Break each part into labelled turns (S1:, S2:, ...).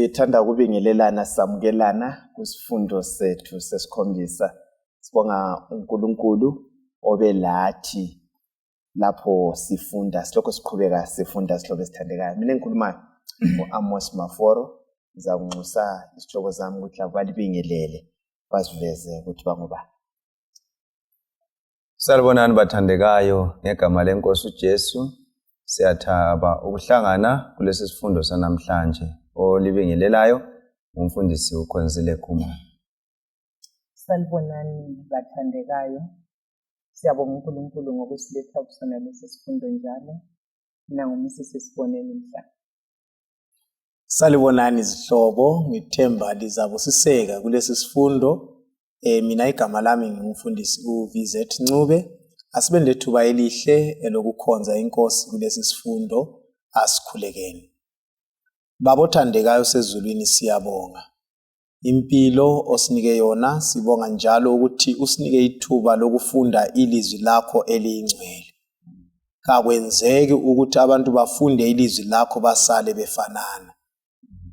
S1: Sithanda ukubingelelana samukelana kusifundo sethu sesikhombisa. Sibonga uNkulunkulu obe lathi lapho sifunda, silokhu siqhubeka sifunda sihlobo esithandekayo. Mina engikhulumayo ngu-Amos Maforo, ngizakunxusa isihlobo zami ukuthi labo balibingelele baziveze ukuthi bangobani.
S2: Salibonani bathandekayo ngegama lenkosi uJesu. Siyathaba ukuhlangana kulesi sifundo sanamhlanje. Olibingelelayo ngumfundisi uKhonzile Khumalo.
S3: Salibonani bathandekayo. Siyabonga uNkulunkulu ngokusiletha kusona lesi sifundo njalo. Mina nguMsisi Siboneni Mhlanga.
S4: Salibonani zihlobo, ngithemba lizabusiseka kulesi sifundo. E, mina igama lami ngingumfundisi uVZ Ncube. Asibe lethuba elihle elokukhonza inkosi kulesi sifundo. Asikhulekeni. Baba othandekayo osezulwini siyabonga impilo osinike yona, sibonga njalo ukuthi usinike ithuba lokufunda ilizwi lakho eliyingcwele. Kakwenzeki ukuthi abantu bafunde ilizwi lakho basale befanana.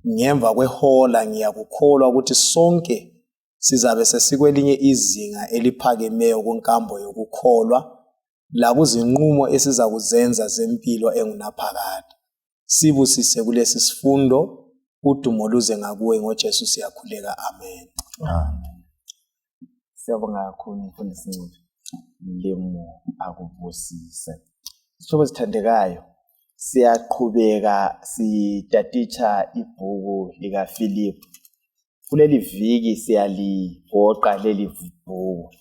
S4: Ngemva kwehola ngiyakukholwa ukuthi sonke sizabe sesikwelinye izinga eliphakemeyo kunkambo yokukholwa lakuzinqumo esizakuzenza zempilo engunaphakade. Sibusise kulesi sifundo, udumo luze ngakuwe ngoJesu siyakhuleka. Amen.
S2: Amen.
S1: Siyabonga kakhulu mfundisi Ncube. Mlimu akubusise. Sihlobo sithandekayo, siyaqhubeka sitatitsha ibhuku likaFiliphu. Kuleli viki siyaligoqa leli bhuku.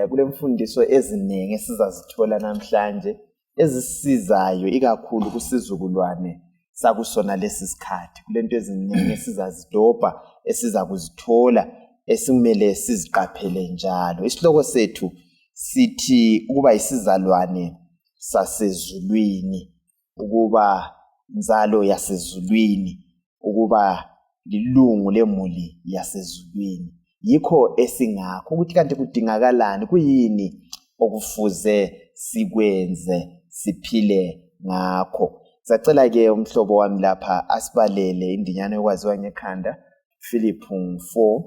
S1: Kulemfundiso eziningi esizazithola namhlanje ezisisizayo ikakhulu kusizukulwane sakusona lesi sikhathi. Kulento eziningi esizazidobha, esizakuzithola, esimele siziqaphele njalo. Isihloko sethu sithi ukuba yisizalwane sasezulwini, ukuba nzalo yasezulwini, ukuba lilungu lemuli yasezulwini. Yikho esingakho ukuthi kanti kudingakalani, kuyini okufuze sikwenze siphile ngakho. Sacela-ke umhlobo wami lapha asibalele indinyana yokwaziwa ngekhanda, Filiphu 4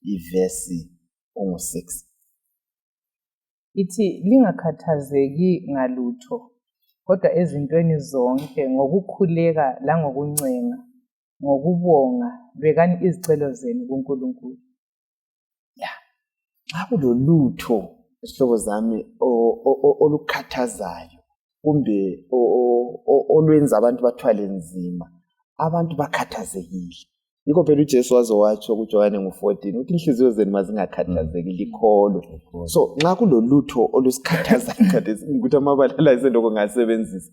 S1: ivesi ungu-6.
S3: Ithi lingakhathazeki ngalutho, kodwa ezintweni zonke ngokukhuleka langokuncenga, ngokubonga, bekani izicelo zenu kuNkulunkulu.
S1: Ya, nxa kulolutho zihlobo zami olukhathazayo kumbe olwenza abantu bathwale nzima, abantu bakhathazekile. Yikho phela uJesu waze watsho kuJohane ngo-14 ukuthi inhliziyo zenu mazingakhathazeki, likholwe. So nxa kulolutho olusikhathazayo khathesi, ukuthi amabala la eselokhu ngasebenzisa,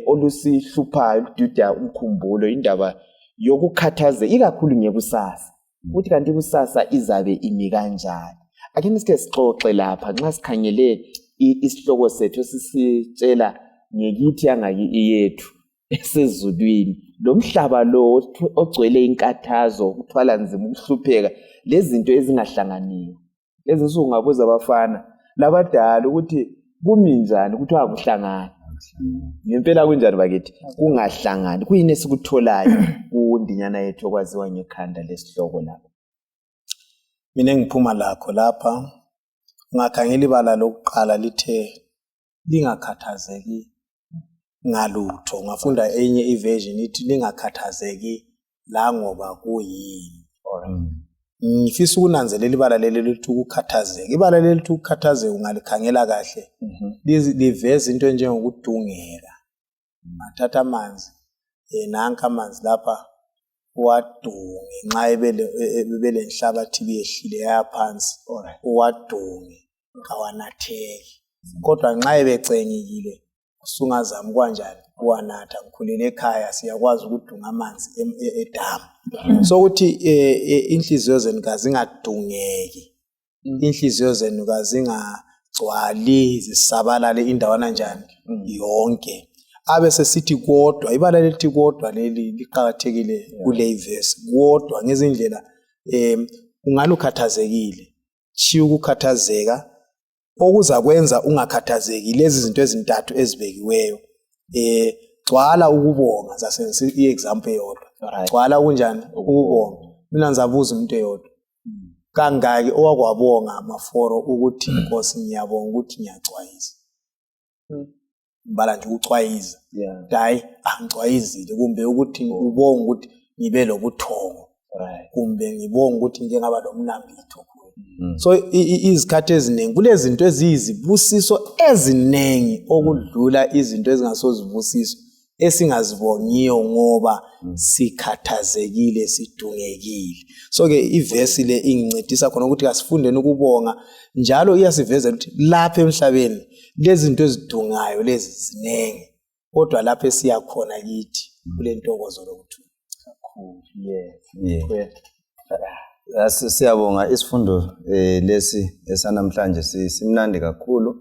S1: olusihluphayo, olududa umkhumbulo, indaba yokukhathazeka ikakhulu ngekusasa, ukuthi kanti ikusasa izabe imi kanjani. Ake nisike sixoxe lapha nxa sikhangele isihloko sethu esisitshela ngekithi yangaki iyethu esezulwini, lo mhlaba lo ogcwele inkathazo, ukuthwala nzima, ukuhlupheka, lezinto ezingahlanganiyo. Lezi nsuku ngabuza abafana labadala ukuthi kumi njani, kuthiwa akuhlangani. Ngempela kunjani bakithi? Kungahlangani. Kuyini esikutholayo kundinyana yethu okwaziwa ngekhanda lesihloko lapha?
S4: Mina engiphuma lakho lapha, ungakhangela ibala lokuqala lithe lingakhathazeki ngalutho. Ungafunda enye iversion ithi lingakhathazeki langoba kuyini. Ngifisa ukunanzelela ibala leli lithi ukukhathazeka. Ibala leli lithi ukukhathazeka ungalikhangela kahle, liveza into enjengokudungeka. Ungathatha amanzi, nanka amanzi lapha, uwadunge nxa ebelenhlabathi ibiyehlile yaya phansi, uwadunge, kawanatheki. Kodwa nxa ebecengekile usungazama kwanjani uwanatha. Ngikhulele ekhaya, siyakwazi ukudunga amanzi edamu. So ukuthi inhliziyo zenu kazingadungeki, inhliziyo zenu kazingagcwali zisabalale indawana njani yonke. Abe sesithi kodwa, ibala lelithi kodwa leli liqakathekile kule ivesi. Kodwa ngezindlela ungani ukhathazekile, tshiya ukukhathazeka. Okuzakwenza ungakhathazeki lezi zinto ezintathu ezibekiweyo. Gcwala ukubonga, zasebenzisa i-example eyodwa. Gcwala kunjani ukubonga. Mina ngizabuza umuntu eyodwa, kangaki owakwabonga Maforo ukuthi Nkosi ngiyabonga ukuthi ngiyacwayiza? Ngibala nje ukucwayiza, hayi angicwayizile, kumbe ukuthi ubonga ukuthi ngibe lobuthongo, kumbe ngibonga ukuthi ngike ngaba lomnambitho. So izikhathi eziningi kulezinto eziyizibusiso eziningi okudlula izinto ezingasozibusiso esingazibongiyo ngoba sikhathazekile, sidungekile. So-ke ivesi le ingincedisa khona ukuthi kasifundeni ukubonga, njalo iyasivezela ukuthi lapha emhlabeni lezi zinto ezidungayo lezi ziningi, kodwa lapho esiya khona kithi kulentokozo lokuthula.
S1: Kakhulu, yes.
S2: Yeah. Siyabonga isifundo lesi esanamhlanje simnandi kakhulu,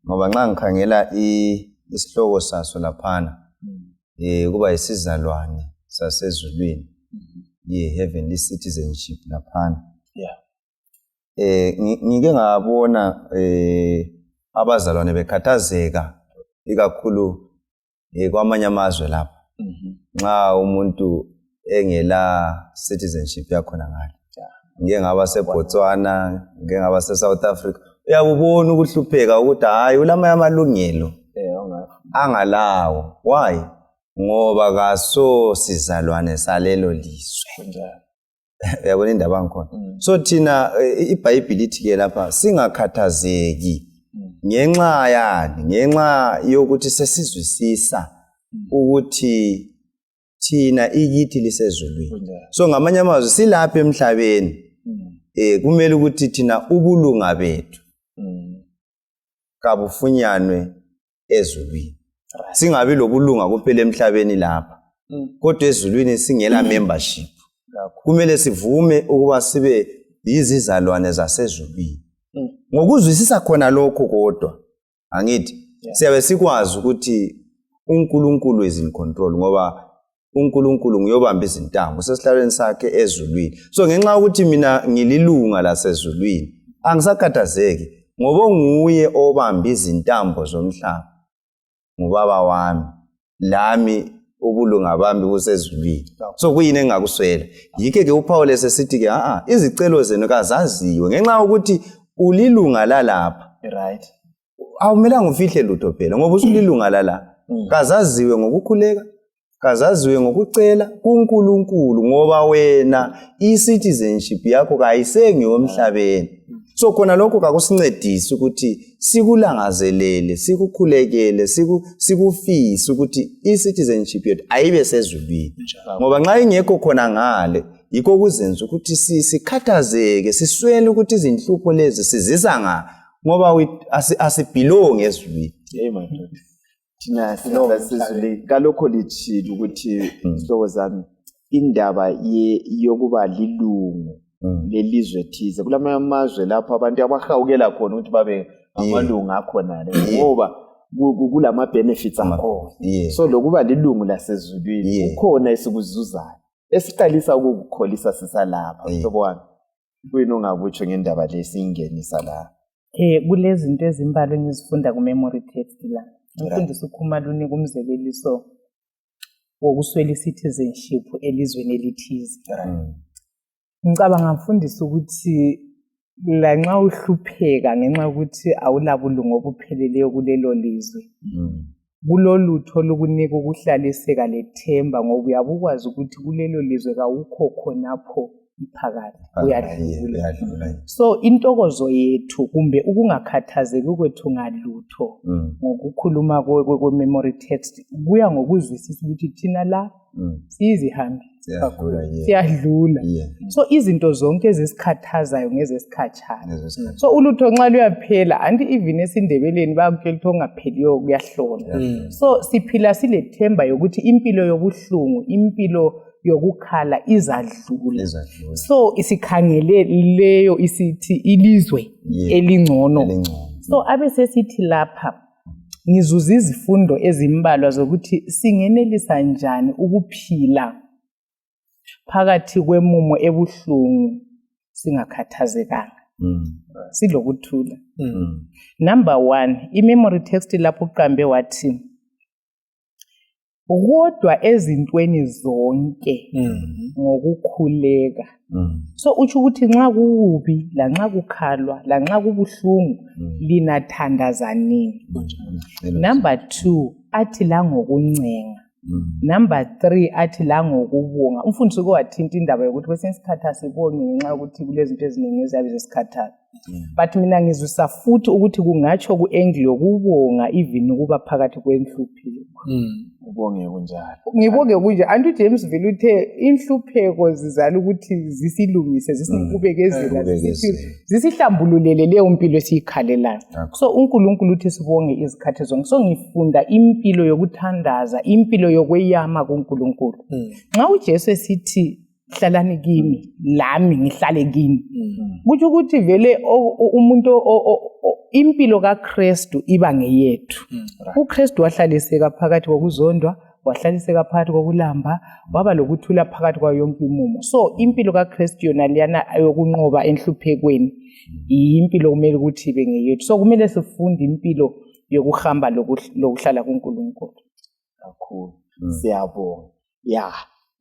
S2: ngoba nxa ngikhangela isihloko saso laphana, kuba yisizalwane sasezulwini, ye-heavenly citizenship laphana. Ngike ngabona abazalwane bekhathazeka ikakhulu kwamanye amazwe lapha, nxa umuntu engela citizenship yakhona ngale. Ngike ngaba seBotswana, ngike ngaba se-South Africa, uyabubona ukuhlupheka ukuthi hhayi ulamanye amalungelo angalawo. Why? Ngoba kaso sizalwane salelo lizwe. Uyabona indaba angikhona. So thina iBhayibhili ithi-ke lapha singakhathazeki ngenxa yani, ngenxa yokuthi sesizwisisa ukuthi thina ikithi lisezulwini. So ngamanye amazwi silapha emhlabeni, kumele ukuthi thina ubulunga bethu kabufunyanwe ezulwini. Singabi lobulunga kuphela emhlabeni lapha, kodwa ezulwini singela membership. Kumele sivume ukuba sibe yizizalwane zasezulwini. Ngokuzwisisa khona lokho kodwa, angithi siyabe sikwazi ukuthi uNkulunkulu is in control, ngoba uNkulunkulu nguyobamba izintambo usesihlalweni sakhe ezulwini. So ngenxa yokuthi mina ngililunga lasezulwini, angisakhathazeki ngoba nguye obamba izintambo zomhlaba, ngubaba wami, lami ubulunga bami busezulwini. So kuyini engakuswela? Yikho-ke uPaul esesithi-ke izicelo zenu kazaziwe ngenxa yokuthi ulilunga lalapha.
S1: Right.
S2: Awumelanga ufihle lutho phela ngoba usulilunga lala. Kazaziwe ngokukhuleka, kazaziwe ngokucela kuNkulunkulu, ngoba wena i-citizenship yakho kayisengi yomhlabeni. So khona lokho kakusincedisi ukuthi sikulangazelele, sikukhulekele, sikufise ukuthi i-citizenship yethu ayibe sezulwini, ngoba nxa ingekho khona ngale, yikho kuzenza ukuthi sikhathazeke, siswele ukuthi izinhlupho lezi sizisa nga, ngoba asibelongi ezulwini.
S1: Hey my friend. Thina sisezulwini. Kalokho lithile ukuthi zihlobo zami, indaba yokuba lilungu lelizwe thize, kulamanye amazwe lapho abantu abahawukela khona ukuthi babe amalungu akhona ngoba kulama benefits akhona. So lokuba lilungu lasezulwini kukhona esikuzuzayo esiqalisa ukukukholisa sisalapha. Mhlobo wami, kuyini ongakutsho ngendaba le siyingenisa la?
S3: Kulezinto ezimbalwa engizifunda ku-memory text la. Umfundisi uKhumalo unika umzekeliso wokuswela i-citizenship elizweni elithize. Ngicabanga mfundisi ukuthi lanxa uhlupheka ngenxa yokuthi awulabulunga obupheleleyo kulelo lizwe, kulolutho olukunika ukuhlaliseka lethemba, ngoba uyabe ukwazi ukuthi kulelo lizwe kawukho khonapho iphakathi, uyadlula. So intokozo yethu kumbe ukungakhathazeki kwethu ngalutho, ngokukhuluma kwe-memory text, kuya ngokuzwisisa ukuthi thina la siyizihambi, siyadlula. So izinto zonke ezisikhathazayo ngezesikhatshana. So ulutho nxa luyaphela, anti even esiNdebeleni bayakutshela ukuthi okungapheliyo kuyahlola. So siphila silethemba yokuthi impilo yobuhlungu, impilo yokukhala izadlula. So isikhangele leyo isithi ilizwe elingcono. So abe sesithi lapha ngizuza izifundo ezimbalwa zokuthi singenelisa njani ukuphila phakathi kwemumo ebuhlungu singakhathazekanga, silokuthula. Number 1, i-memory text lapho uqambe wathi Kodwa ezintweni zonke ngokukhuleka. So utsho ukuthi nxa kukubi, lanxa kukhalwa, lanxa kubuhlungu, lina thandazanini. Number 2 athi langokuncenga. Number 3 athi langokubonga. Umfundisi uke wathinta indaba yokuthi kwesinye isikhathi asibongi ngenxa yokuthi kulezinto eziningi eziyabe zisikhathaza. But mina ngizwisa futhi ukuthi kungatsho ku-angle yokubonga even ukuba phakathi kwenhlupheko.
S1: Ubonge kunjalo.
S3: Ngibonge kunje. Anti uJames vele uthe inhlupheko zizala ukuthi zisilungise, zisikubekezela, zisihlambululele leyo mpilo esiyikhalelayo. So uNkulunkulu uthi sibonge izikhathi zonke. So ngifunda impilo yokuthandaza, impilo yokweyama kuNkulunkulu. Nxa uJesu esithi hlalani kimi, lami ngihlale kini, kutsho ukuthi vele umuntu impilo kaKristu iba ngeyethu. UKristu wahlaliseka phakathi kokuzondwa, wahlaliseka phakathi kokulamba, waba lokuthula phakathi kwayo yonke imumo. So impilo kaKristu yona leyana yokunqoba enhluphekweni yimpilo kumele ukuthi ibe ngeyethu. So kumele sifunde impilo yokuhamba lokuhlala kuNkulunkulu.
S1: Kakhulu. Siyabonga. Ya,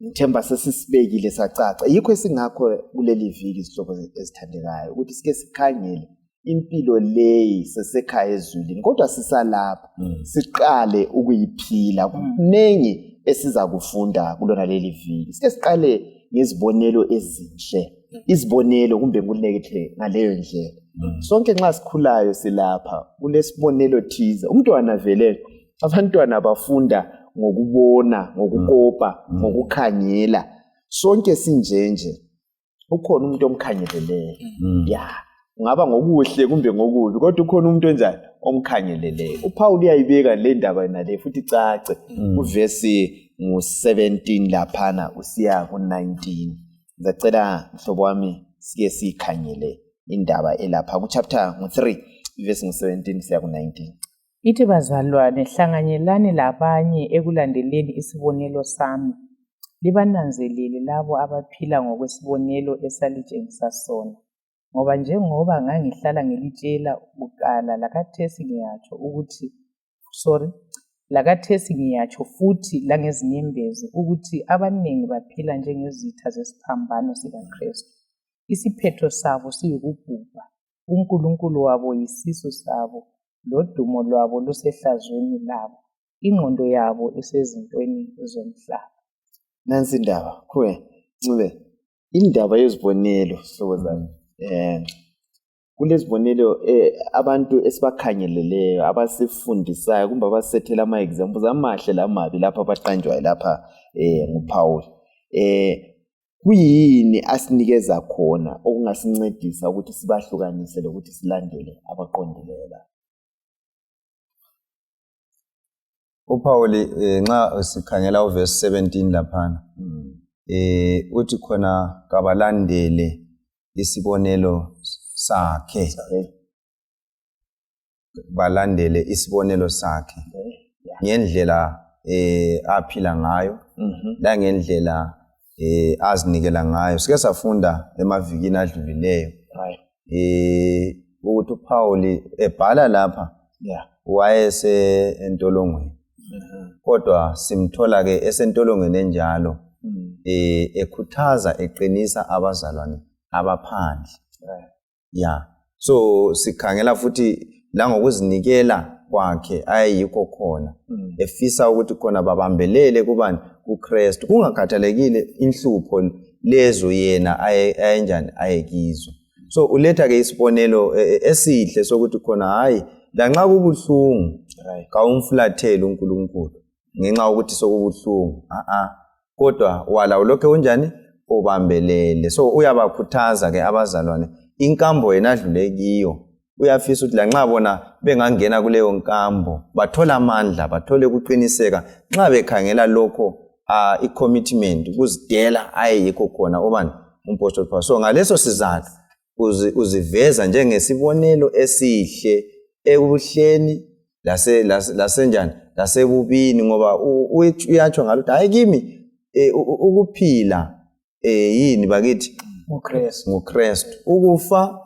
S1: ngithemba sesisibekile sacaca. Yikho esingakho kuleli viki, izihlobo ezithandekayo, ukuthi sike sikhangele impilo leyi sesekhaya ezulwini, kodwa sisalapha siqale ukuyiphila. Kuningi esiza kufunda kulona leli viki. Sike siqale ngezibonelo ezinhle, izibonelo kumbe ngikulekethe ngaleyo ndlela. Sonke nxa sikhulayo silapha kulesibonelo thize. Umntwana vele, abantwana bafunda ngokubona, ngokukopa, ngokukhangela. Sonke sinjenje ukhona umuntu omkhangeleleyo. Ya, ungaba ngokuhle kumbe ngokubi, kodwa ukhona umuntu onjani omkhangeleleyo. uPaul uyayibeka le ndaba nale futhi icace kuvesi ngu-17 laphana usiya ku-19. Ngiyacela mhlobo wami sike siyikhangele indaba elapha ku-chapter ngu-3 ivesi ngu-17 siya ku-19.
S3: Ithi bazalwane, hlanganyelani labanye ekulandeleni isibonelo sami, libananzelele labo abaphila ngokwesibonelo esalitshengisa sona. Ngoba njengoba ngangihlala ngilitshela kuqala, lakathesi ngiyatsho ukuthi lakathesi ngiyatsho futhi langezinyembezi ukuthi abaningi baphila njengezitha zesiphambano sikaKristu. Isiphetho sabo siyikubhubha, uNkulunkulu wabo yisisu sabo, lodumo lwabo lusehlazweni labo, ingqondo yabo isezintweni zomhlaba.
S1: Nansi indaba, khuwe, Ncube, indaba yezibonelo, hlobo zami. Kulezibonelo abantu esibakhangeleleyo, abasifundisayo kumbe abasethela ama-examples amahle lamabi lapha abaqanjwayo lapha nguPaul. Kuyini asinikeza khona okungasincedisa ukuthi sibahlukanise lokuthi silandele abaqondileyo la?
S2: uPaul nxa sikhangela uverse 17 laphana, uthi khona kabalandele isibonelo sakhe. Balandele isibonelo sakhe ngendlela aphila ngayo, langendlela azinikela ngayo. Sike safunda emavikini adlulileyo ukuthi uPaul ebhala lapha wayese entolongweni, kodwa simthola ke esentolongweni enjalo ekhuthaza eqinisa abazalwane abaphandle. So sikhangela futhi langokuzinikela kwakhe ayeyikho khona, efisa ukuthi khona babambelele kubani, kuKristu, kungakhathalekile inhlupho lezo yena ayenjani ayekizo. So uletha ke isibonelo esihle sokuthi khona hayi lanxa kubuhlungu kawumfulatheli uNkulunkulu ngenxa yokuthi sokubuhlungu, kodwa wala ulokhe unjani ubambelele. So uyabakhuthaza ke abazalwane, inkambo yena adlule kiyo uyafisa ukuthi lanxa bona bengangena kuleyo nkambo bathole amandla, bathole ukuqiniseka nxa bekhangela lokho i-commitment, ukuzidela ayeyikho khona obani umpostoli Paul. So ngaleso sizathu uziveza njengesibonelo esihle ekuhleni lasenjani lasebubini, ngoba uyatsho ngalo ukuthi hayi kimi ukuphila yini bakithi nguKristu, ukufa.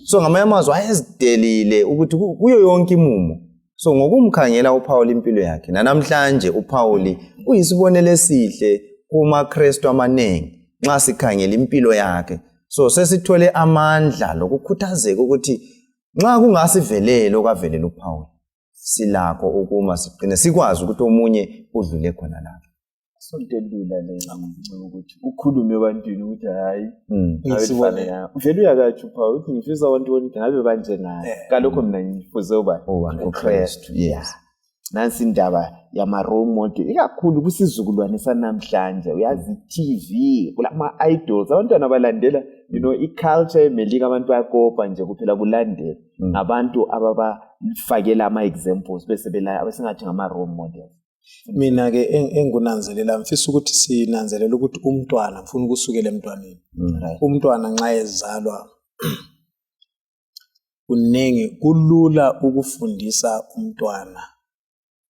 S2: So ngamanye amazwi ayezidelile ukuthi kuyo yonke imumo. So ngokumkhangela uPaul impilo yakhe, nanamhlanje uPaul uyisibonelo esihle kumaKristu amaningi nxa sikhangela impilo yakhe. So sesithole amandla lokukhuthazeka ukuthi nxa kungasivelele okwavelela uPaul, silakho ukuma siqine, sikwazi ukuthi omunye udlule khona lapho.
S1: Sonto elula le ukuthi ukhulume ebantwini ukuthi hayi vele uyakatsho uphawu ukuthi ngifisa abantu bonke ngabe banjengaye. Kalokho mina ngifuze uba
S2: uKristu. Yes.
S1: Nansi indaba yama-role model ikakhulu kusizukulwane sanamhlanje. Uyazi i-TV kulama-idols, abantwana balandela i-culture emelika, abantu bayakopa nje kuphela kulandela ngabantu ababafakela ama-examples bese besingathi ngama-role models.
S4: Mina-ke engikunanzelela, ngifisa ukuthi sinanzelele ukuthi umntwana, ngifuna ukusukela emntwaneni. Umntwana nxa ezalwa kuningi, kulula ukufundisa umntwana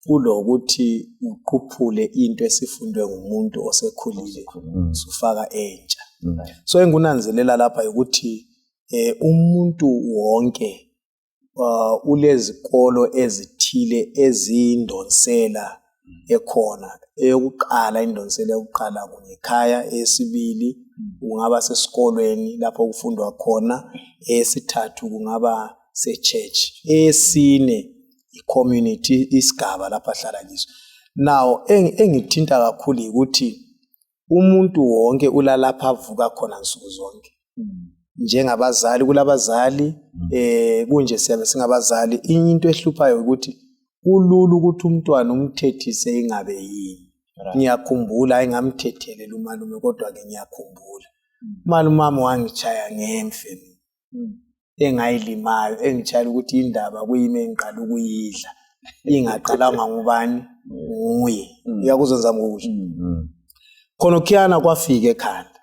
S4: kulokuthi uquphule into esifundwe ngumuntu osekhulile usufaka entsha. So engikunanzelela lapha ukuthi umuntu wonke ulezikolo ezithile eziyindonsela ekhona. Eyokuqala, indonsela yokuqala kungekhaya, eyesibili kungaba sesikolweni lapho okufundwa khona, eyesithathu kungaba se-church, eyesine i-community, isigaba lapho ahlala kiso. Now engithinta kakhulu yikuthi umuntu wonke ulalapha avuka khona nsuku zonke. Njengabazali, kulabazali kunje siyabe singabazali. Into ehluphayo ukuthi kulula ukuthi umntwana umthethise ingabe yini. Ngiyakhumbula engamthethelela umalume, kodwa ke ngiyakhumbula umalume wami wangitshaya ngemfe engayilimayo, engitshayela ukuthi indaba kuyimi engiqala ukuyidla ingaqalanga ngubani, nguye. Uyakuzwa ngizama ukukusho? Khonokhiyana kwafika ekhanda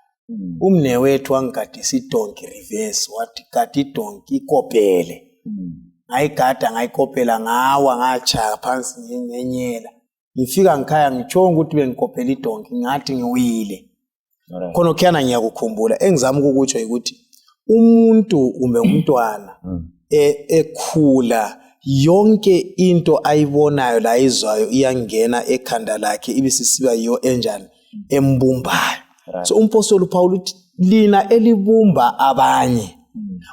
S4: umnewethu wangigadisa idonki reverse, wathi gada idonki ikopele. Ngayigada ngayikopela, ngawa ngachaya phansi ngenyela. Ngifika ngikhaya ngitshonga ukuthi bengikopela idonki, ngathi ngiwile. Khonokhiyana ngiyakukhumbula. Engizama ukukutsho ukuthi umuntu kumbe umntwana ekhula yonke into ayibonayo layizwayo iyangena ekhanda lakhe, ibisisiba yiyo enjani embumbayo. So umpostoli uPaul uthi lina elibumba abanye,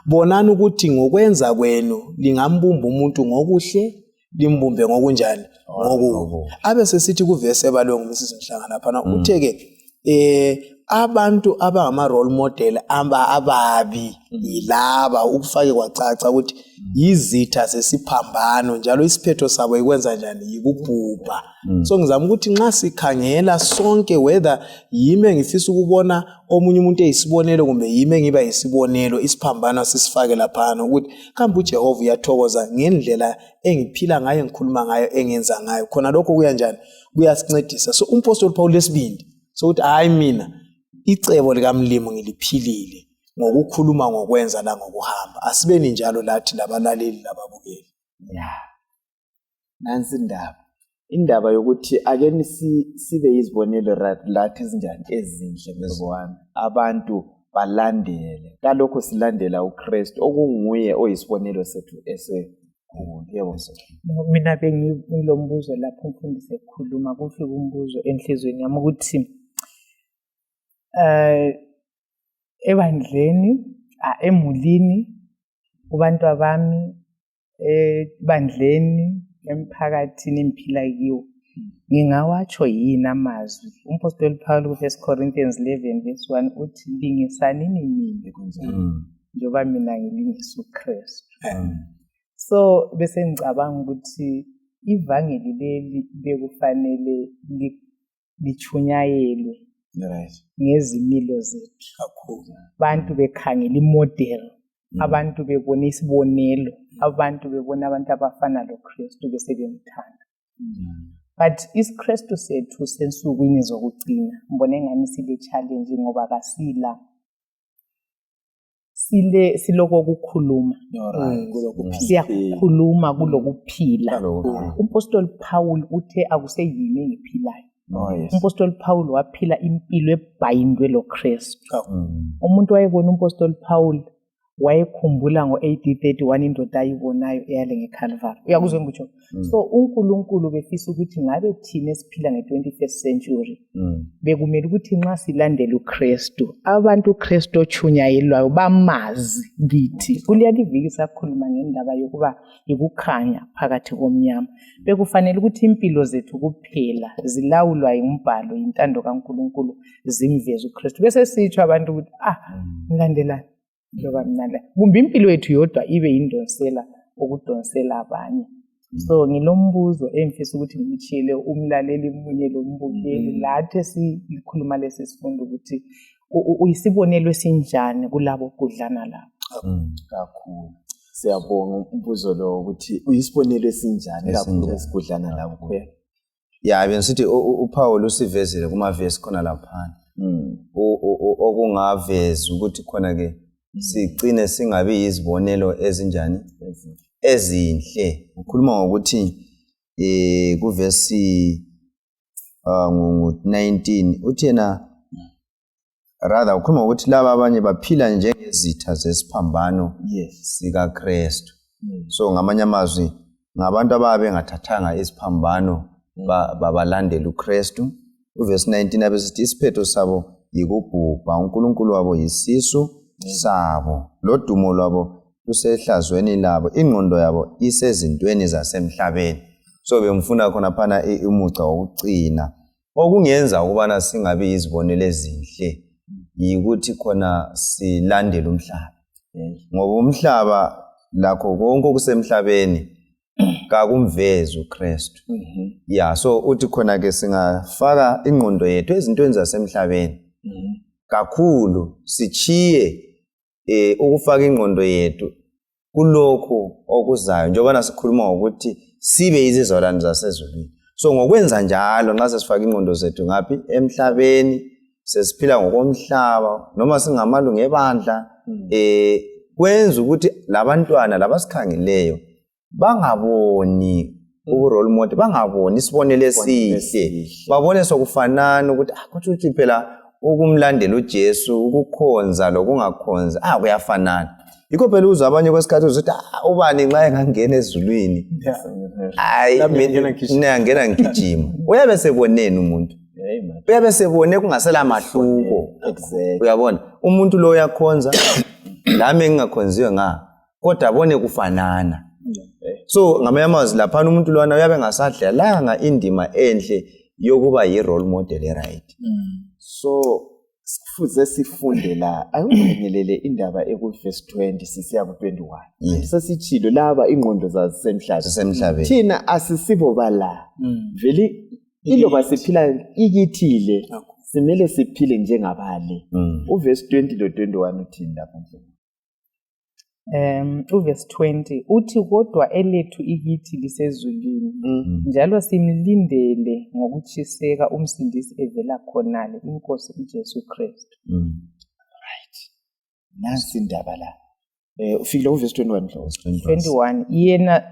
S4: bonani ukuthi ngokwenza kwenu lingambumba umuntu ngokuhle, limbumbe ngokunjani, ngokubi. Abe sesithi kuvesi ebalwe nguMrs Mhlanga laphana, uthe-ke abantu abangama-role model ababi yilaba, ukufake kwacaca ukuthi yizitha zesiphambano, njalo isiphetho sabo yikwenza njani, yikubhubha. So ngizama ukuthi nxa sikhangela sonke, whether yimi engifisa ukubona omunye umuntu eyisibonelo kumbe yimi engiba yisibonelo, isiphambano sisifake laphana ukuthi kambe uJehova uyathokoza ngendlela engiphila ngayo, engikhuluma ngayo, engenza ngayo. Khona lokho kuya njani, kuyasincedisa. So umpostoli Paul lesibindi sokuthi hayi, mina icebo likaMlimu ngiliphilile ngokukhuluma, ngokwenza langokuhamba. Asibeni njalo lathi labalaleli lababukeli.
S1: Nansi indaba yokuthi ake sibe yizibonelo lathi ezinjani ezinhle, mhlobo wami, abantu balandele. Kalokho silandela uKristu okunguye oyisibonelo sethu esikhulu. Yebo.
S3: Mina bengilombuzo lapho umfundisi ekhuluma, kufika umbuzo enhliziyweni yami ukuthi ebandleni, emulini, kubantwa bami, ebandleni, emphakathini engiphila kiwo, ngingawatsho yini amazwi? Umpostoli Paul ku-1 Corinthians 11 verse 1 uthi lingisanini mina njengoba mina ngilingisa uKristu. So bese ngicabanga ukuthi ivangeli leli bekufanele lichunyayelwe ngezimilo zethu. Abantu bekhangela imodel, abantu bebona isibonelo, abantu bebona abantu abafana loKristu bese bemthanda. But isiKristu sethu sensukwini zokugcina ngibona engani sile challenge, ngoba kasila siloko kukhuluma, siyakhuluma kulokuphila. Umpostoli Paul uthe akuseyimi engiphilayo. Umpostoli Paul waphila impilo ebhayindwe loKristu. Umuntu wayebona umpostoli Paul Wayekhumbula ngo-AD 31 indoda ayibonayo eyale ngeCalvary. Uyakuzwa engikutsho? So uNkulunkulu befisa ukuthi ngabe thina esiphila nge-21st century bekumele ukuthi nxa silandela uKristu, abantu uKristu otshunyayelwayo bamazi kithi. Kuleyali iviki sakhuluma ngendaba yokuba yikukhanya phakathi komnyama. Bekufanele ukuthi impilo zethu kuphela zilawulwa yimbhalo, yintando kaNkulunkulu, zimveze uKristu. Bese sitsho abantu ukuthi ngilandelani loba mina la, kumbe impilo yethu yodwa ibe yindonsela ukudonsela abanye. So ngilombuzo engifisa ukuthi ngitshiyele umlaleli munye lombukeli lathi esikhuluma lesi sifundo ukuthi uyisibonelo esinjani kulabo kudlana labo.
S1: Kakhulu. Siyabonga umbuzo lo ukuthi uyisibonelo esinjani kakhulu esigudlana labo.
S2: Ya, bengisithi uPaul usivezile kumavesi khona laphana. Okungavezi ukuthi khona ke sigcine singabi yizibonelo ezinjani ezinhle. Ukhuluma ngokuthi kuvesi ngu-19 uthi yena rather ukhuluma ngokuthi laba abanye baphila njengezitha zesiphambano sikaKristu. So ngamanye amazwi ngabantu ababe bengathathanga isiphambano babalandela uKristu. Uvesi 19 abesithi isiphetho sabo yikubhubha, uNkulunkulu wabo yisisu sabo, lodumo lwabo lusehlazweni labo, ingqondo yabo isezintweni zasemhlabeni. So bengifuna khona phana umuca wokucina okungenza ukubana singabi yizibonelo ezinhle yikuthi khona silandele umhlaba, ngoba umhlaba lakho konke okusemhlabeni kakumvezi uKristu. Ya, so uthi khona ke singafaka ingqondo yethu ezintweni zasemhlabeni kakhulu, sichiye ukufaka ingqondo yethu kulokhu okuzayo, njengoba sikhuluma ngokuthi sibe izizalwane zasezulwini. So ngokwenza njalo nxa sesifaka ingqondo zethu ngaphi emhlabeni, sesiphila ngokomhlaba noma singamalungu ebandla, kwenza ukuthi labantwana labasikhangileyo bangaboni ubu-role model, bangaboni isibonelo esihle, babone sokufanana ukuthi kutsho ukuthi phela ukumlandela uJesu, ukukhonza lokungakhonzi kuyafanana. Yikho phela uzwa abanye kwesikhathi uzothi ubani nxa engangena ezulwini, hayi mina ngena ngigijima. Uyabe seboneni umuntu, uyabe sebone kungasela mahluko. Uyabona umuntu lo uyakhonza lami engingakhonziwe nga, kodwa abone kufanana. So ngamanye amazwi laphana umuntu lwana uyabe engasadlalanga indima enhle yokuba yi-role model e-right.
S1: So sifuze sifunde la, awungenelele indaba eku-verse 20 sisiya ku-21. Sesitshilo laba ingqondo zazisemhlabeni. Thina asisibo bala. Vele iloba siphila ikithile, simele siphile njengabale. Uverse 20 lo 21 uthini lapho?
S3: Uverse 20 uthi kodwa elethu ikithi lisezulwini, njalo simlindele ngokutshiseka umsindisi evela khonale, inkosi uJesu Kristu.
S1: Right. Nansi indaba la. Ufikile uverse 21 mhlawumbe.
S3: 21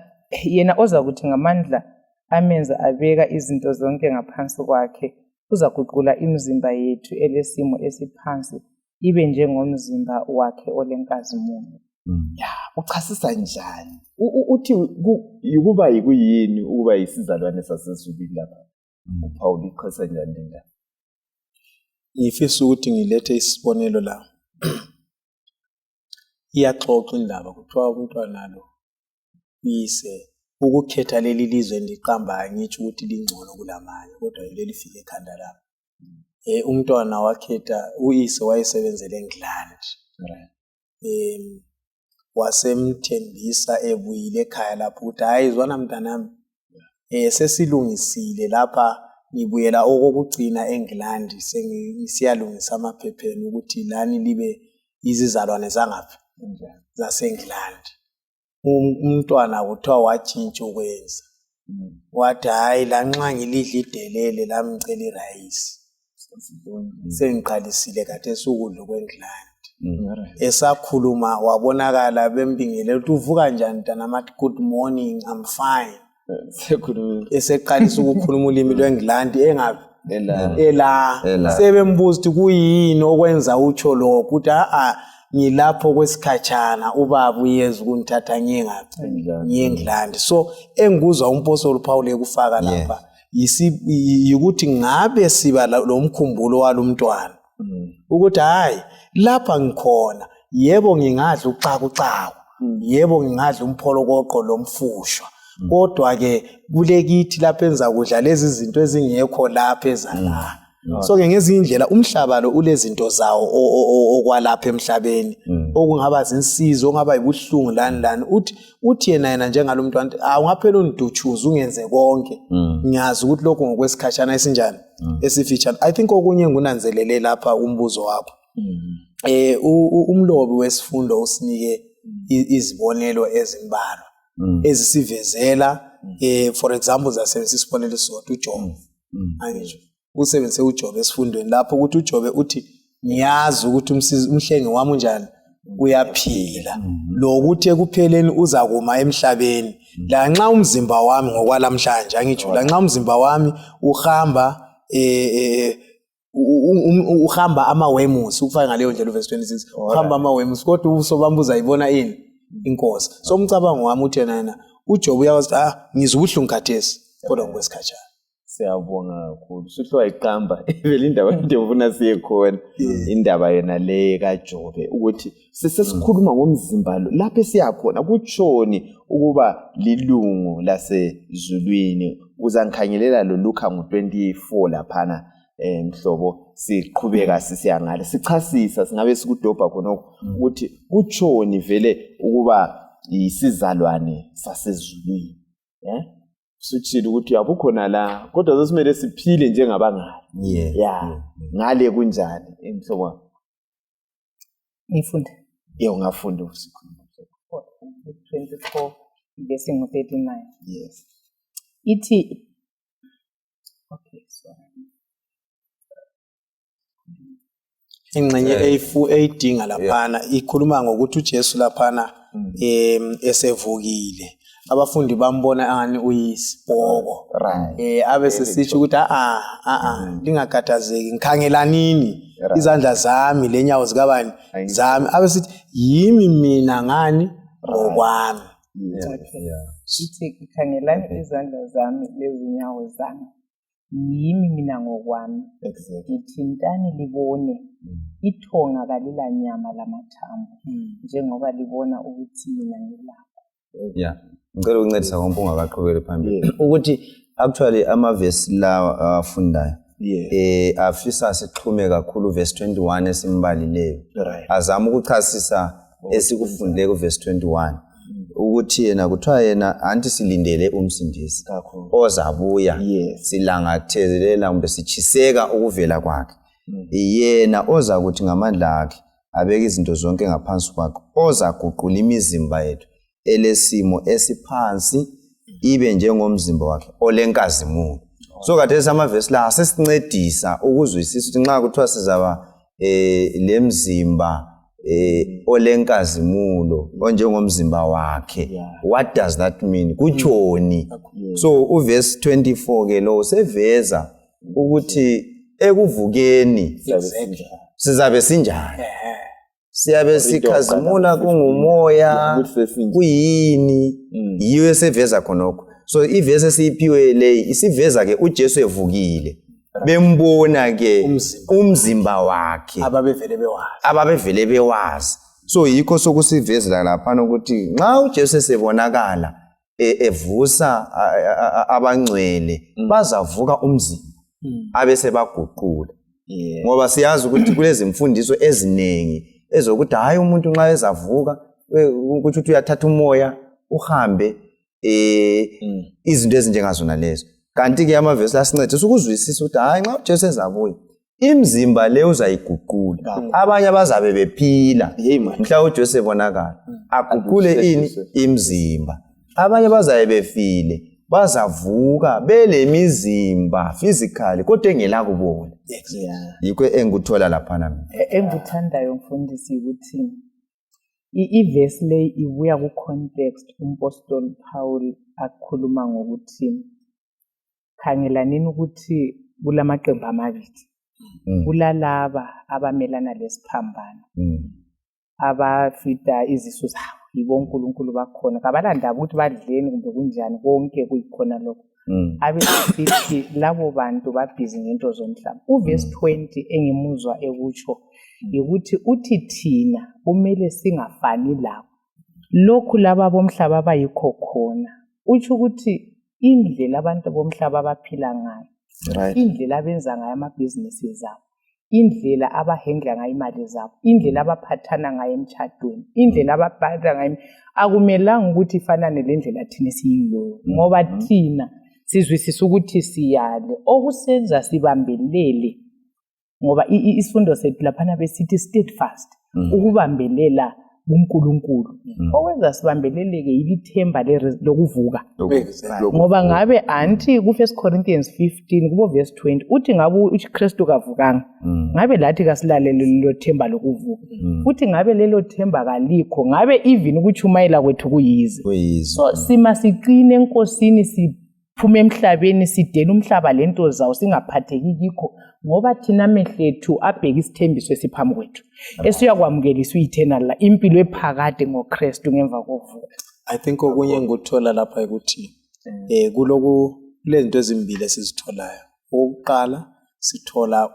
S3: yena oza kuthi ngamandla amenza abeka izinto zonke ngaphansi kwakhe, uzaguqula imizimba yethu elesimo esiphansi ibe njengomzimba wakhe olenkazimulo.
S1: Ya, uchasisa njani? Uthi yikuba yikuyini ukuba yisizalwane sasezulwini lapha? uPaul ichasisa njani le ndaba?
S4: Ngifisa ukuthi ngilethe isibonelo la. Iyaxoxa indaba, kuthiwa umntwana lo uyise ukukhetha leli lizwe endiqambayo ngitsho ukuthi lingcono kulamanye, kodwa yilo elifike ekhanda lami. Umntwana wakhetha, uyise wayesebenzela eNgilandi. Wasemthembisa ebuyile ekhaya lapho ukuthi hayi zwana mntanami, sesilungisile lapha, ngibuyela okokugcina eNgilandi, sengisiyalungisa amaphepheni ukuthi lani libe izizalwane zangaphi zaseNgilandi. Umntwana kuthiwa watshintsha ukwenza, wathi hayi lanxa ngilidla idelele lami ngicela irayisi, sengiqalisile khathesi ukudla kweNgilandi. Esakhuluma wabonakala bembingelela ukuthi uvuka njani mntanami, athi good morning, I'm fine. Eseqalisa ukukhuluma ulimi lweNgilandi engaphi ela. Sebembuza ukuthi kuyini okwenza utsho lokho, ukuthi a ngilapho kwesikhatshana, ubaba uyeza ukungithatha ngiye ngaphi, ngiye eNgilandi. So engikuzwa umpostoli uPaul ekufaka lapha yikuthi ngabe siba lo mkhumbulo walumntwana ukuthi hayi lapha ngikhona, yebo ngingadla uxakuxaku, yebo ngingadla umpholokoqo lomfushwa, kodwa ke kulekithi lapha enza kudla lezi zinto ezingekho lapha ezala. So ke ngezinye indlela umhlaba lo ulezinto zawo okwalapha emhlabeni, okungaba zinsizi, okungaba yibuhlungu lani lani. Uthi yena njengalo mntwana, awungaphela ungidutshuze ungenze konke, ngiyazi ukuthi lokhu ngokwesikhashana esinjani, esifitshane. I think okunye engikunanzelele lapha umbuzo wakho, umlobi wesifundo usinike izibonelo ezimbalwa ezisivezela, for example zasebenzisa isibonelo esisodwa uJobe. Angisho usebenzise uJobe esifundweni lapho ukuthi uJobe uthi ngiyazi ukuthi umhlengi wami unjani, uyaphila, lokuthi ekupheleni uzakuma emhlabeni, lanxa umzimba wami ngokwalamhlanje, angitsho lanxa umzimba wami uhamba uhamba amawemusi, ukufaka ngaleyo ndlela uverse 26, uhamba amawemusi, kodwa ubuso bami buzayibona ini, inkosi. So umcabango wami uthi yena uJobe uyakwazi ukuthi ngizwa ubuhlungu khathesi, kodwa ngokwesikhatshana.
S1: Siyabonga kakhulu. Suhle wayiqamba vele indaba endifuna siye khona, indaba yona le kaJobe, ukuthi sesesikhuluma ngomzimba lo lapho esiyakhona kutshoni ukuba lilungu lasezulwini. Uzangikhangelela lo Luka ngo-24 laphana, mhlobo, siqhubeka sisiya ngale sichasisa, singabe sikudobha khonokho ukuthi kutshoni vele ukuba yisizalwane sasezulwini. Sutshile ukuthi uyabukhona la, kodwa sesimele siphile njengabangani. Ya, ngale kunjani mhlobo?
S3: Ngifunde.
S1: Yebo, ungafunda usikhuluma.
S3: 24 verse 39.
S1: Yes.
S3: Ithi okay, sorry.
S4: Ingxenye eyidinga laphana ikhuluma ngokuthi uJesu laphana esevukile, abafundi bambona angani uyisipoko, abe sesitsho ukuthi lingakhathazeki, ngikhangelanini izandla zami lenyawo zikabani zami, abe sithi yimi mina ngani ngokwami.
S3: Ithi khangelani izandla zami lezinyawo zami, yimi mina ngokwami, ngithintani libone, ithonga kalilanyama lamathambo, njengoba libona ukuthi mina ngilakho.
S2: Yeah, ngicela ukuncedisa ngompu ungakaqhubeli phambili, ukuthi actually amavesi lawa awafundayo afisa sixhume kakhulu verse 21 esimbalileyo, azama ukuchasisa esikufundileyo kuverse 21, ukuthi yena kuthiwa yena anti silindele umsindisi ozabuya, silangathelela kumbe sitshiseka ukuvela kwakhe, yena oza kuthi ngamandla akhe abeke izinto zonke ngaphansi kwakhe, ozaguqula imizimba yethu elesimo esiphansi ibe njengomzimba wakhe olenkazimulo. So khathesi amavesi la asesincedisa ukuzwisisa ukuthi nxa kuthiwa sizaba lemzimba olenkazimulo onjengomzimba wakhe, what does that mean, kutshoni? So uverse 24 ke lo useveza ukuthi ekuvukeni sizabe sinjani, siyabe sikhazimula kungumoya, kuyini, yiyo eseveza khonokho. So ivesi esiyiphiwe leyi isiveza ke uJesu evukile, bembona ke umzimba wakhe ababevele bewazi. So yikho sokusivezela laphana ukuthi nxa uJesu esebonakala evusa abangcwele, bazavuka umzimba abesebaguqula. Ngoba siyazi ukuthi kulezimfundiso eziningi ezokuthi hayi umuntu nxa ezavuka ukuthi uthi uyathatha umoya uhambe, izinto ezinjengazona lezo. Kanti ke amavesi asincedisa ukuzwisisa ukuthi hayi nxa uJesu ezabuya imzimba le uzayiguqula, abanye abazabe bephila mhla uJesu ebonakala aguqule ini imzimba, abanye bazabe befile bazavuka belemizimba physically kodwa engela kubona. Yikho engikuthola laphana mina.
S3: Engikuthandayo mfundisi ukuthi ivesi le ibuya ku-context umpostoli Paul akhuluma ngokuthi khangelanini ukuthi kulamaqembu amabili, kulalaba abamelana lesiphambano, Abafida izisu zabo yibo onkulunkulu bakhona, kabalandaba ukuthi badleni kumbe kunjani, konke kuyikhona lokho. Abesithi labo bantu babhizi ngento zomhlaba. Uvesi 20 engimuzwa ekutsho yikuthi uthi thina kumele singafani labo, lokhu laba bomhlaba abayikho khona. Utsho ukuthi indlela abantu bomhlaba abaphila ngayo, indlela abenza ngayo amabhizinisi zabo, indlela abahendla ngayo imali zabo, indlela abaphathana ngayo emtshadweni, indlela abaphatha ngayo, akumelanga ukuthi ifanane lendlela thina esiyiyo, ngoba thina sizwisisa ukuthi siyale okusenza sibambelele, ngoba isifundo sethu laphana besithi steadfast, ukubambelela kuNkulunkulu. Okwenza sibambeleleke yilithemba lokuvuka, ngoba ngabe anti ku-1 Corinthians 15 kubo verse 20 uthi ngabe uKristu kavukanga, ngabe lathi kasilalele lelo themba lokuvuka, futhi ngabe lelo themba kalikho, ngabe even ukutshumayela kwethu kuyize. So sima siqine eNkosini, siphume emhlabeni, sidele umhlaba lento zawo, singaphatheki kikho, ngoba thina amehlo ethu abheka isithembiso esiphambi kwethu, esiyakwamukelisa u-eternal la impilo ephakade ngoKristu ngemva kovuka.
S4: I think okunye engikuthola lapha ukuthi kuloku kulezinto ezimbili esizitholayo. Okokuqala sithola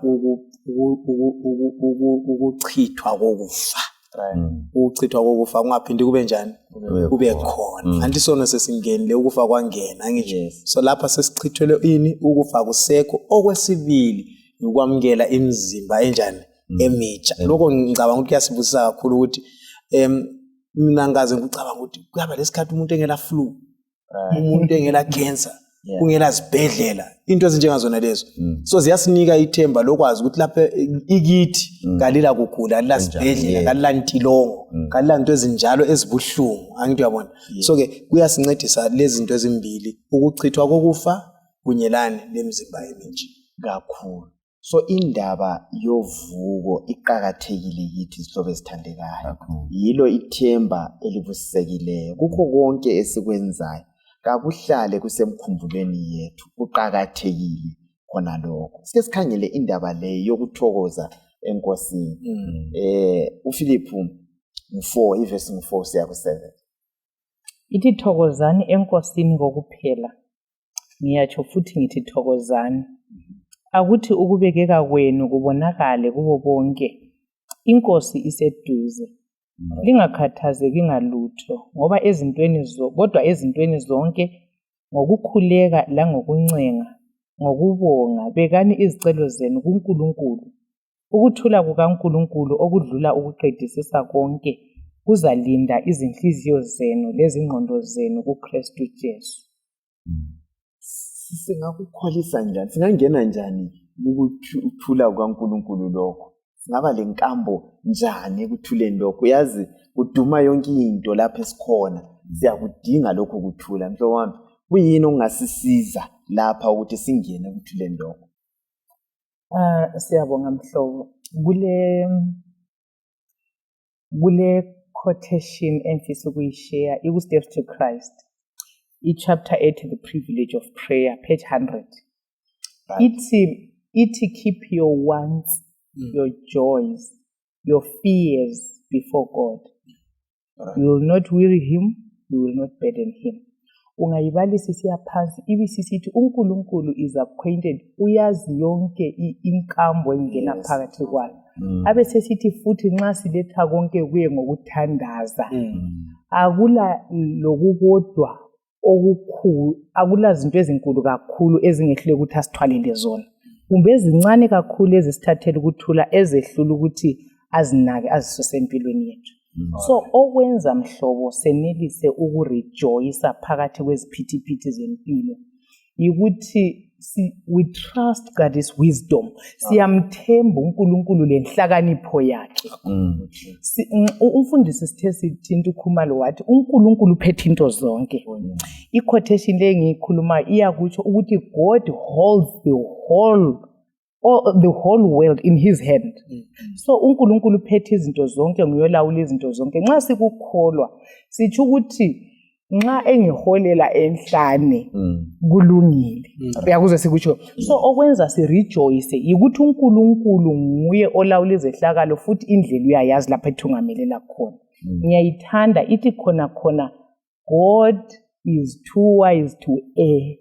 S4: ukuchithwa kokufa. Ukuchithwa kokufa kungaphindi kube njani, kube khona. Anti isono sesingenile, ukufa kwangena, angisho? So lapha sesichithelwe ini, ukufa kusekho. Okwesibili ukwamukela imizimba enjani, emitsha. Lokho ngicabanga ukuthi kuyasibusisa kakhulu ukuthi mina ngikaze ngicabanga ukuthi kuyaba lesikhathi umuntu engela flu, umuntu engela cancer, kungela zibhedlela, into ezinjengazona lezo. So ziyasinika ithemba lokwazi ukuthi lapha ikithi kalila kugula, kalila sibhedlela, kalila ntilongo, kalila nto ezinjalo ezibuhlungu, angithi uyabona? So ke kuyasincedisa lezi zinto ezimbili, ukuchithwa kokufa kunye lani lemizimba emitsha.
S1: Kakhulu. So indaba yovuko iqakathekile kithi, zihlobo ezithandekayo. Yilo ithemba elibusisekileyo kukho konke esikwenzayo, kakuhlale kusemkhumbulweni yethu, kuqakathekile khona lokho. Sike sikhangele indaba le yokuthokoza eNkosini. uFiliphu 4 ivesi 4 siya ku-7.
S3: Ithi thokozani eNkosini kokuphela. Ngiyatsho futhi ngithi thokozani. Akuthi ukubekeka kwenu kubonakale kubo bonke. INkosi iseduze. Lingakhathazeki ngalutho, ngoba ezintweni kodwa ezintweni zonke ngokukhuleka langokuncenga, ngokubonga, bekani izicelo zenu kuNkulunkulu. Ukuthula kukaNkulunkulu okudlula ukuqedisisa konke kuzalinda izinhliziyo zenu lezingqondo zenu kuKristu Jesu.
S1: Singakukholisa njani? Singangena njani ukuthula kukaNkulunkulu lokho? Singaba lenkambo njani ekuthuleni lokho? Uyazi kuduma yonke into lapho esikhona, siyakudinga lokho kuthula. Mhlobo wami, kuyini okungasisiza lapha ukuthi singene ekuthuleni lokho?
S3: Siyabonga mhlobo. Kule quotation engifisa ukuyishare iku Steps to Christ, i-chapter 8, The Privilege of Prayer, page 100. Ithi keep your wants, your joys, your fears before God. You will not weary him, you will not burden him. Ungayibalisa isiya phansi, ibisisithi uNkulunkulu is acquainted, uyazi yonke inkambo engena phakathi kwayo. Abe sesithi futhi nxa siletha konke kuye ngokuthandaza, akula lokukodwa okukhulu, akula zinto ezinkulu kakhulu ezingehlule ukuthi asithwalele zona, kumbe ezincane kakhulu ezisithathela ukuthula, ezehlula ukuthi azinake azisuse empilweni yethu. So okwenza mhlobo senelise ukurejoyisa phakathi kweziphithiphithi zempilo yikuthi we trust God's wisdom. Siyamthemba uNkulunkulu lenhlakanipho yakhe. Umfundisi sithe sithinta uKhumalo wathi uNkulunkulu uphethe into zonke. I-quotation le engiyikhulumayo iyakutsho ukuthi God holds the whole world in his hand. So uNkulunkulu uphethe izinto zonke, nguyolawula izinto zonke. Nxa sikukholwa sitsho ukuthi nxa engiholela enhlane kulungile. Uyakuzwa sikutsho? So okwenza sirejoice yikuthi uNkulunkulu nguye olawula izehlakalo, futhi indlela uyayazi lapho ethungamelela khona. Ngiyayithanda ithi khona khona, God is too wise to err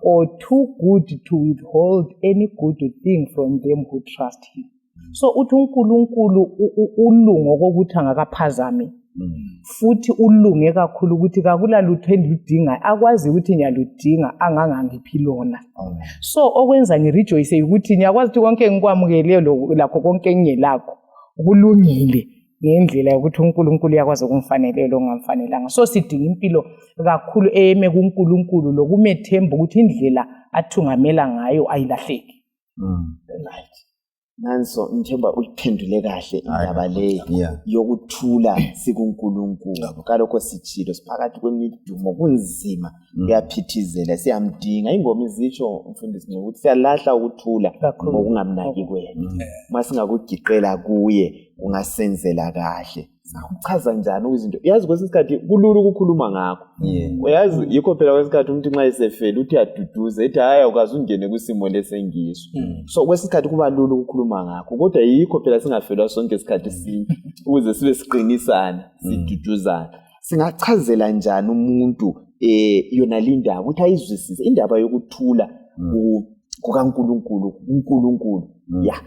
S3: or too good to withhold any good thing from them who trust him. So uthi uNkulunkulu ulungo kokuthi angakaphazami, futhi ulunge kakhulu ukuthi kakulalutho endiludingayo akwazi ukuthi ngiyaludinga angangangiphi lona. So okwenza ngirejoice ukuthi ngiyakwazi ukuthi konke engikwamukeleyo lakho konke engingelakho kulungile ngendlela yokuthi uNkulunkulu uyakwazi ukungifaneleyo lokungamfanelanga. So sidinga impilo kakhulu eyeme kuNkulunkulu lokumethemba ukuthi indlela athungamela ngayo ayilahleki.
S1: Right. Nanso, ngithemba uyiphendule kahle indaba le yokuthula sikuNkulunkulu. Kalokho sitshilo, siphakathi kwemidumo, kunzima, kuyaphithizela, siyamdinga. Ingoma izitsho, mfundisi, ngokuthi siyalahla ukuthula ngokungamnaki kwethu. Uma singakugiqela kuye kungasenzela kahle. Singakuchaza njani izinto? Uyazi, kwesinye isikhathi kulula ukukhuluma ngakho. Uyazi, yikho phela kwesinye isikhathi umuntu nxa esefele uthi uyaduduza, ethi hhayi, awukaze ungene kusimo lesengiso. So kwesinye isikhathi kuba lula ukukhuluma ngakho, kodwa yikho phela singafelwa sonke isikhathi sinye ukuze sibe siqinisana, siduduzana. Singachazela njani umuntu yona lindaba ukuthi ayizwisise, indaba yokuthula kukaNkulunkulu, uNkulunkulu? Ya.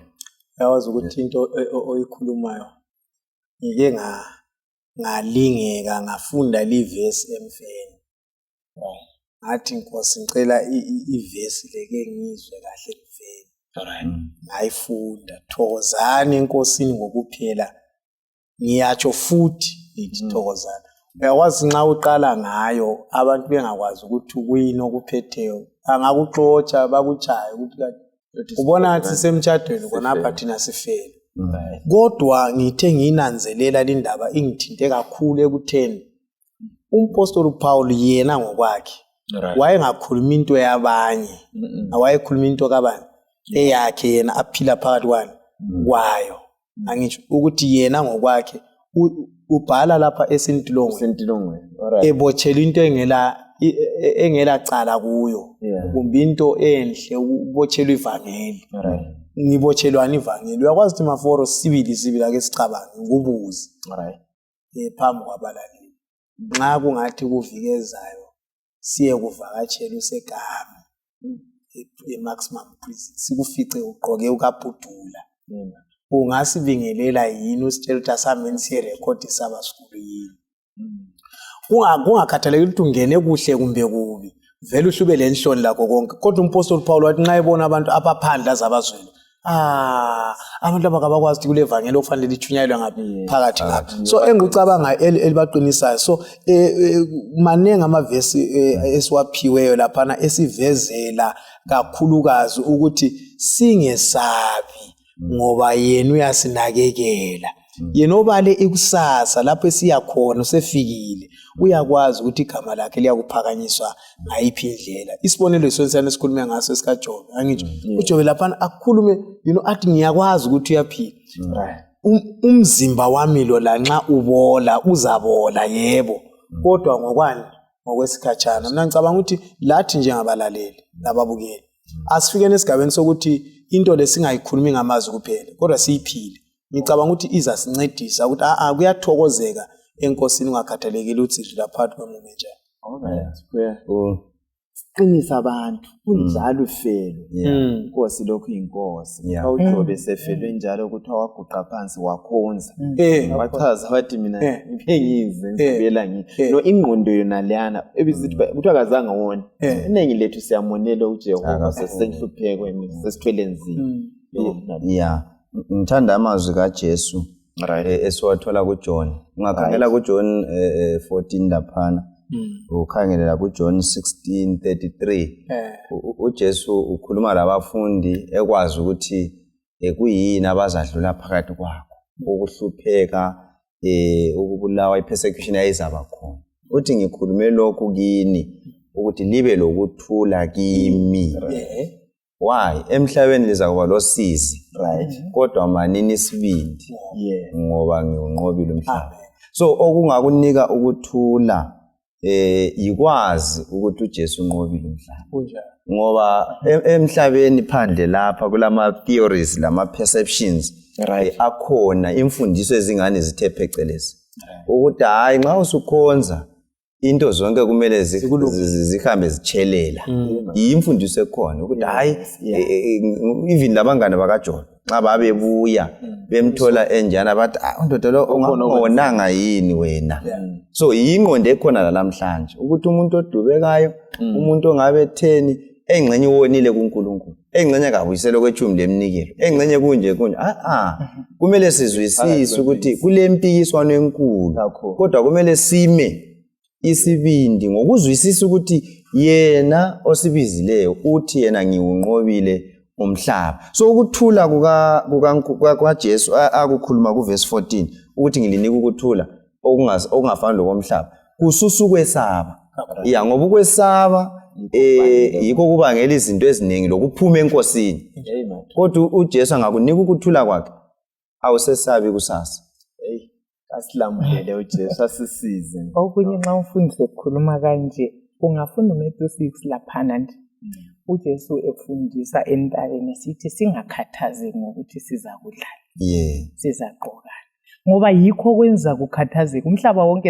S4: Yawazi ukuthi into oyikhulumayo, ngike ngalingeka ngafunda livesi emfeni, ngathi, "Nkosi, ngicela ivesi leke ngizwe kahle emfeni." Ngayifunda, "Thokozani enkosini ngokuphela, ngiyatsho futhi ngithi thokozani." Uyakwazi, nxa uqala ngayo abantu bengakwazi ukuthi kuyini okuphetheyo, bangakuxotsha, bakutshaye ukuthi kanti ubona ngathi sisemtshadweni khonapha, thina sifele. Kodwa ngithe ngiyinanzelela lindaba, ingithinte kakhulu ekutheni umpostoli uPaul yena ngokwakhe wayengakhulumi into yabanye, wayekhuluma into kabani? Eyakhe yena aphila phakathi kwani kwayo. Angitsho ukuthi yena ngokwakhe ubhala lapha esentilongweni,
S1: Sentilongweni.
S4: Ebotshelwa into engela cala kuyo, kumbe into enhle, ubotshelwa ivangeli. Ngibotshelwani ivangeli? Uyakwazi ukuthi maforo sibili sibili, ake sicabange, ngikubuze phambi kwabalaleli, nxa kungathi kuviki ezayo siye kuvakatshela usegame e-maximum prison, sikufice ugqoke ukabhudula, ungasibingelela yini, usitshela ukuthi asihambeni siyerekhodi sabasikulu yini? Kungakhathalekile ukuthi ungene kuhle kumbe kubi, vele uhlube lenhloni lakho konke. Kodwa umpostoli Paul wathi nxa ebona abantu abaphandle azabazwele, ah, abantu laba kabakwazi ukuthi kule vangeli okufanele litshunyayelwe ngaphi phakathi ngaphi. So engikucabanga elibaqinisayo, so maningi amavesi esiwaphiweyo laphana esivezela kakhulukazi ukuthi singesabi, ngoba yena uyasinakekela. Yena obale ikusasa lapho esiya khona usefikile, uyakwazi ukuthi igama lakhe liyakuphakanyiswa ngayiphi indlela. Isibonelo isona esikhulume ngaso esikaJobe, angitsho uJobe laphana akhulume, athi, "Ngiyakwazi ukuthi uyaphila. Umzimba wami lo lanxa ubola, uzabola yebo, kodwa ngokwani? Ngokwesikhatshana." Mina ngicabanga ukuthi lathi njengabalaleli lababukeli asifikeni esigabeni sokuthi into lesingayikhulumi ngamazwi kuphela, kodwa siyiphile. Ngicabanga ukuthi izasincedisa ukuthi a kuyathokozeka enkosini ungakhathalekile ukuthi sidlula phakathi kwemumo enjani.
S1: Siqinisa abantu, kunjalo ufelo. Inkosi lokhu inkosi. UJobe sefelwe njalo, kuthiwa waguqa phansi wakhonza. Wachaza wathi, "Mina ngiphe ngize ngizobuyela ngi no." Ingqondo yona leyana ebisithi kuthiwa kazange wona. Iningi lethu siyamonela uJehova sesisenhluphekweni, sesithwele nzima.
S2: Yeah, ngithanda amazwi kaJesu esiwathola kuJohn. Ungakhangela kuJohn 14 laphana, ukhangele la kuJohn 16:33, uJesu ukhuluma labafundi ekwazi ukuthi kuyini abazadlula phakathi kwakho, ukuhlupheka, ukubulawa, i-persecution yayizaba khona. Uthi, "Ngikhulume lokhu kini ukuthi libe lokuthula kimi." Why? Emhlabeni lizakuba losizi, kodwa manini isibindi, ngoba ngiwunqobile umhlaba. So okungakunika ukuthula Yikwazi ukuthi uJesu unqobile umhlaba. Ngoba emhlabeni phandle lapha kulama theories lama perceptions akhona, imfundiso ezingane zithe phecelezi ukuthi hayi, nxa usukhonza into zonke kumele zihambe zitshelela. Yimfundiso ekhona ukuthi hayi, even labangane bakaJohn nxa babebuya bemthola enjana bathi, "Ah, undoda lo ungawonanga yini wena?" So yingqondo ekhona lalamhlanje ukuthi umuntu odubekayo, umuntu ongabe etheni, engxenye uwonile kuNkulunkulu, engxenye kabuyiselwe kwetshumi lemnikelo, engxenye kunje kunje. Ah, kumele sizwisise ukuthi kule mpikiswano enkulu, kodwa kumele sime isibindi ngokuzwisisa ukuthi yena osibizileyo uthi yena, "Ngiwunqobile umhlaba." So ukuthula kukaJesu akukhuluma kuvesi 14 ukuthi, "Ngilinika ukuthula okungafani lokomhlaba," kususa ukwesaba, ya, ngoba ukwesaba yikho kubangela izinto eziningi lokuphuma enkosini. Kodwa uJesu angakunika ukuthula kwakhe, awusesabi kusasa.
S1: Asilamulele uJesu, asisize.
S3: Okunye, nxa umfundisi ekhuluma kanje, ungafunda uMatthew 6 laphana nje, uJesu efundisa entabeni, sithi singakhathazeki ngokuthi sizakudlala, sizagqokani, ngoba yikho kwenza kukhathazeka umhlaba wonke,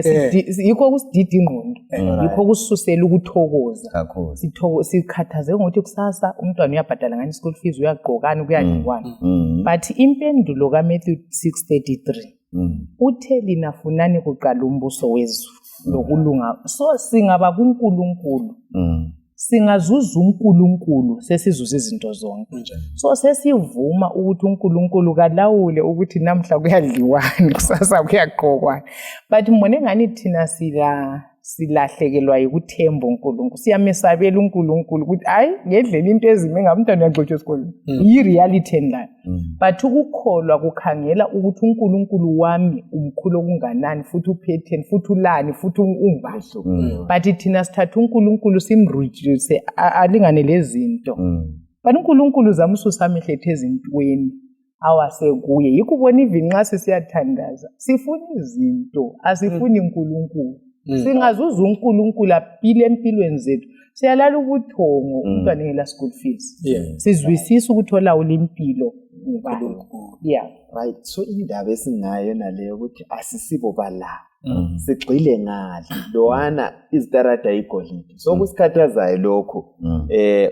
S3: yikho kusidida ingqondo, yikho kusisusela ukuthokoza.
S2: Kakhulu.
S3: Sikhathazeke ngokuthi kusasa umntwana uyabhadala ngani school fees, uyagqokani, kuyadliwani. But impendulo kaMatthew 6:33 uthe, "Lina funani kuqala umbuso wezulu lokulunga." So singaba kuNkulunkulu, singazuza uNkulunkulu, sesizuza izinto zonke. So sesivuma ukuthi uNkulunkulu kalawule ukuthi namhla kuyadliwani, kusasa kuyagqokwani. But mbone ngani thina silahlekelwa yikuthemba uNkulunkulu, siyamesabela uNkulunkulu ukuthi hayi, ngendlela into ezime ngabe umntwana uyaxotshwa esikolweni, yi-reality endayo. But ukukholwa kukhangela ukuthi uNkulunkulu wami umkhulu okunganani, futhi uphetheni, futhi ulani, futhi ungubani. But thina sithatha uNkulunkulu simreduce alingane lezinto. But uNkulunkulu uzama ususa amehlo ethu ezintweni awasekuye. Yikho ubona even nxa sisiyathandaza sifuna izinto, asifuni uNkulunkulu. Singazuza uNkulunkulu aphile empilweni zethu, siyalala ubuthongo umntwana engela school fees. Sizwisisa ukuthi olawula impilo ngubani. Yeah.
S1: Right, so indaba esingayo naleyo ukuthi asisibo bala, sigxile ngale lowana izitarada igolide, so kusikhathazayo lokho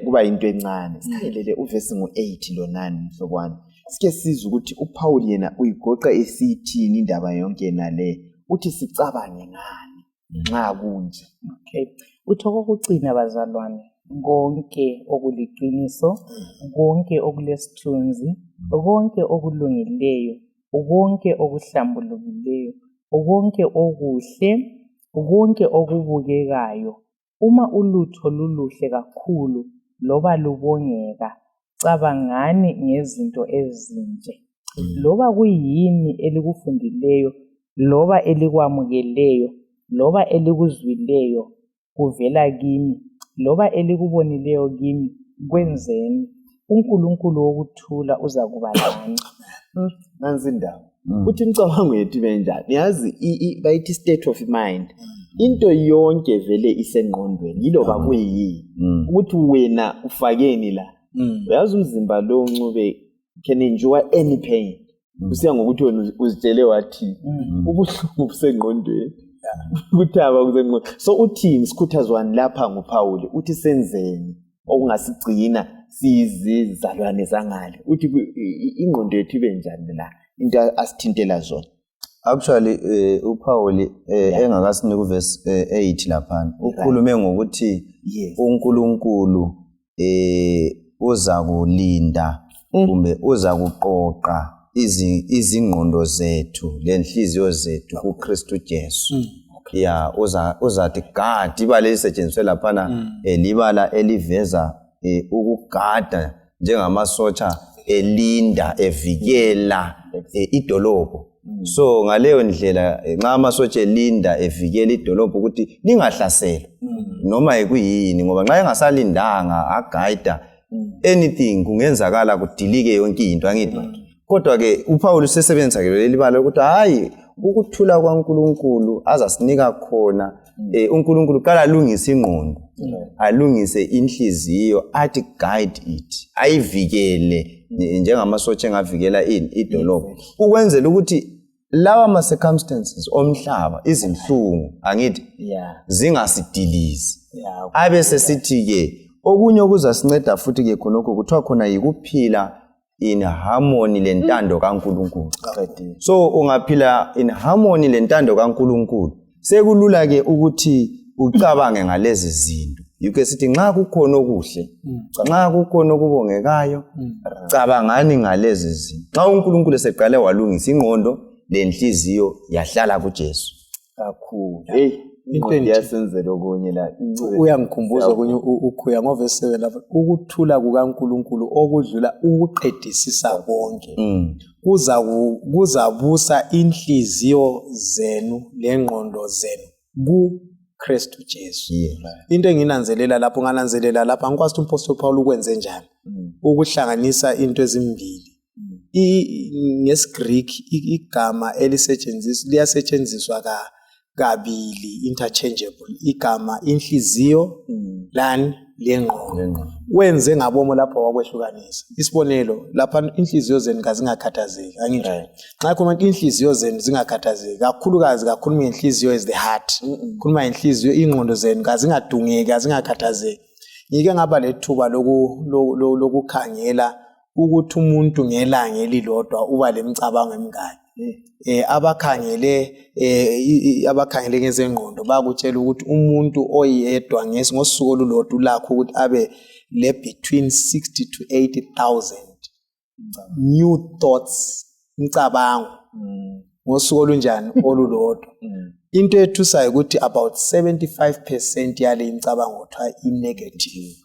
S1: kuba into encane. Sikhangelele uvesi ngu-8 lonani, mhlobo wami, sike sizwe ukuthi uPaul yena uyigoqa esithini indaba yonke nale, uthi sicabange ngani nxa kunje.
S3: Okay. Uthi, "Okokucina bazalwane, konke okuliqiniso, konke okulesithunzi, konke okulungileyo, konke okuhlambulukileyo, konke okuhle, konke okubukekayo, uma ulutho luluhle kakhulu loba lubongeka, cabangani ngezinto ezinje. Loba kuyini elikufundileyo, loba elikwamukeleyo, loba elikuzwileyo kuvela kimi, loba elikubonileyo kimi, kwenzeni. UNkulunkulu wokuthula uzakuba lani."
S1: Nansi indaba, uthi imicabango yethu ibe njani? Yazi, bayithi state of mind, into yonke vele isengqondweni, yiloba kuyini, ukuthi wena ufakeni la. Uyazi, umzimba lo, Ncube, can endure any pain, kusiya ngokuthi wena uzitshele wathini. Ubuhlungu busengqondweni, ukuthaba kusengqondweni. So uthini, sikhuthazwani lapha nguPhawuli? Uthi senzeni okungasigcina siyizizalwane zangale? Uthi ingqondo yethu ibe njani la, into asithintela zona?
S2: Actually, uPaul engakasinika uverse 8 laphana, ukhulume ngokuthi uNkulunkulu uza kulinda kumbe uza kuqoqa izingqondo zethu lenhliziyo zethu kuKristu Jesu. Ya, uza uzathi guard, ibala elisetshenziswe laphana libala eliveza ukugada njengamasotsha elinda evikela idolobho. So ngaleyo ndlela, nxa amasotsha elinda evikela idolobho ukuthi lingahlaselwa noma yikuyini, ngoba nxa engasalindanga agayida, anything kungenzakala, kudilike yonke into, angithi? Kodwa-ke uPhawuli usesebenzisa ke leli bala ukuthi hhayi, ukuthula kwaNkulunkulu azasinika khona. uNkulunkulu qala alungise ingqondo, alungise inhliziyo, athi guide it, ayivikele njengamasotsha engavikela ini idolobho, ukwenzela ukuthi lawa ma-circumstances omhlaba, izinhlungu, angithi, zingasidilizi. Abe sesithi-ke okunye okuzasinceda futhi-ke khonokho kuthiwa khona yikuphila in harmony lentando kaNkulunkulu. So ungaphila in harmony lentando kaNkulunkulu, sekulula-ke ukuthi ucabange ngalezi zinto. Yikho esithi nxa kukhona okuhle, nxa kukhona okubongekayo, cabangani ngalezi zinto. Nxa uNkulunkulu eseqale walungisa ingqondo lenhliziyo yahlala kuJesu.
S1: Kakhulu. Hey,
S4: Into
S1: iyasenzela okunye la.
S4: Uyangikhumbuza okunye ukhuya ngovesi 7 lapha, ukuthula kukaNkulunkulu okudlula ukuqedisisa konke kuzabusa inhliziyo zenu lengqondo zenu kuKristu Jesu. Into enginanzelela lapho, ngananzelela lapha, angikwazi ukuthi uMpostoli Paul ukwenze njani ukuhlanganisa into ezimbili. NgesiGreek igama elisetshenziswa liyasetshenziswa kabili, interchangeable, igama inhliziyo lani lengqondo. Wenze ngabomo lapho wakwehlukanisa. Isibonelo lapha, inhliziyo zenu kazingakhathazeki, angisho nxa khuluma inhliziyo zenu zingakhathazeki, kakhulukazi kakhuluma ngenhliziyo as the heart, khuluma ngenhliziyo, ingqondo zenu kazingadungeki, kazingakhathazeki. Ngike ngaba lethuba lokukhangela ukuthi umuntu ngelanga elilodwa uba lemicabango emingaki. Abakhangele ngezengqondo bakutshela ukuthi umuntu oyedwa ngosuku olulodwa ulakho ukuthi abe le between 60 to 80,000 new thoughts, imicabango ngosuku olunjani olulodwa. Into ethusayo ukuthi about 75% yale imicabango kuthiwa i-negative